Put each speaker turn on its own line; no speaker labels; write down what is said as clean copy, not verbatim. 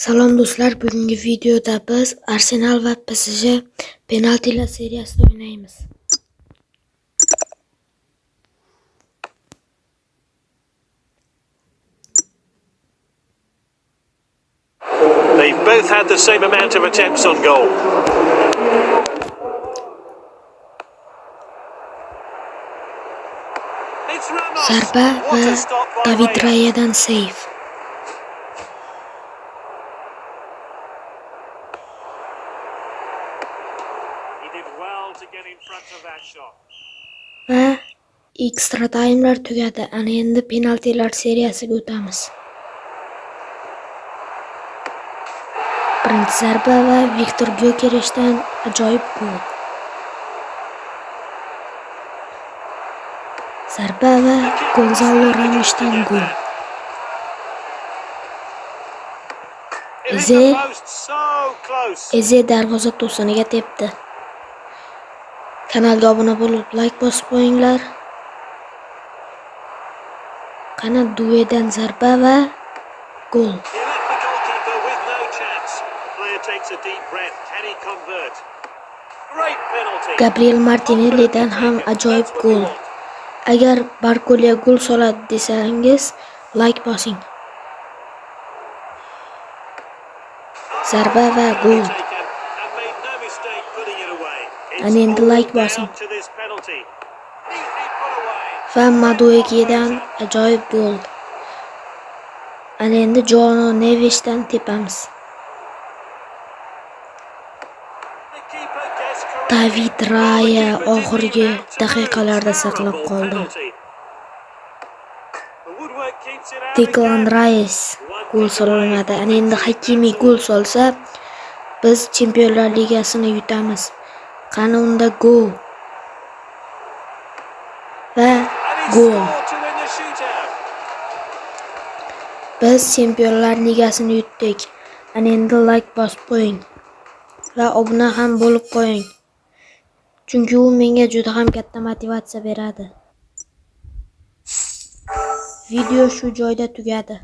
Salom do'stlar, bugungi videoda biz Arsenal va PSG penaltilar seriyasida o'ynaymiz.
They've both had the same amount of attempts on goal. It's Ramos.
Zarba
What
va
a stop by
David
Raya.
Rayadan save.
He did well to get in front of that shot.
Va extra timelar tugadi. Ana endi penaltilar seriyasiga o'tamiz. Birinchi zarba va Viktor Gyokereshdan ajoyib gol. Zarba va Gonzalo Ramosdan gol.
It hit
Eze
the post so close.
Eze darvoza to'siniga tepdi. Kanalga obuna bo'lib, like bosib qo'yinglar. Qani Duedan zarba va gol.
He left the goalkeeper with no chance. Player takes a deep breath. Can he convert? Great penalty.
Gabriel Martinellidan ham ajoyib
That's what you
gol.
want.
Agar Barkolya gol soladi desangiz, like bosing. Zarba va gol.
Taken and made no mistake putting it away. It's
Ana endi
all
like
down
bosing.
to this penalty. Neatly put away.
Va Maduekedan ajoyib gol. Ana endi Jono Neveshdan tepamiz.
The keeper guessed correctly.
David
Well, the
Raya
keeper didn't
oxirgi
even have to move.
daqiqalarda saqlab
Terrible
qoldi.
penalty. The woodwork keeps it out
Declan
again.
Rice gol sololmadi. Ana endi Hakimi gol solsa, biz Chempionlar Ligasini yutamiz. Qani unda gol. Va
And he
gol.
scored to win the shootout.
Biz Chempionlar Ligasini yutdik. Ana endi like bosib qo'ying va obuna ham bo'lib qo'ying. Chunki u menga juda ham katta motivatsiya beradi. Video shu joyda tugadi.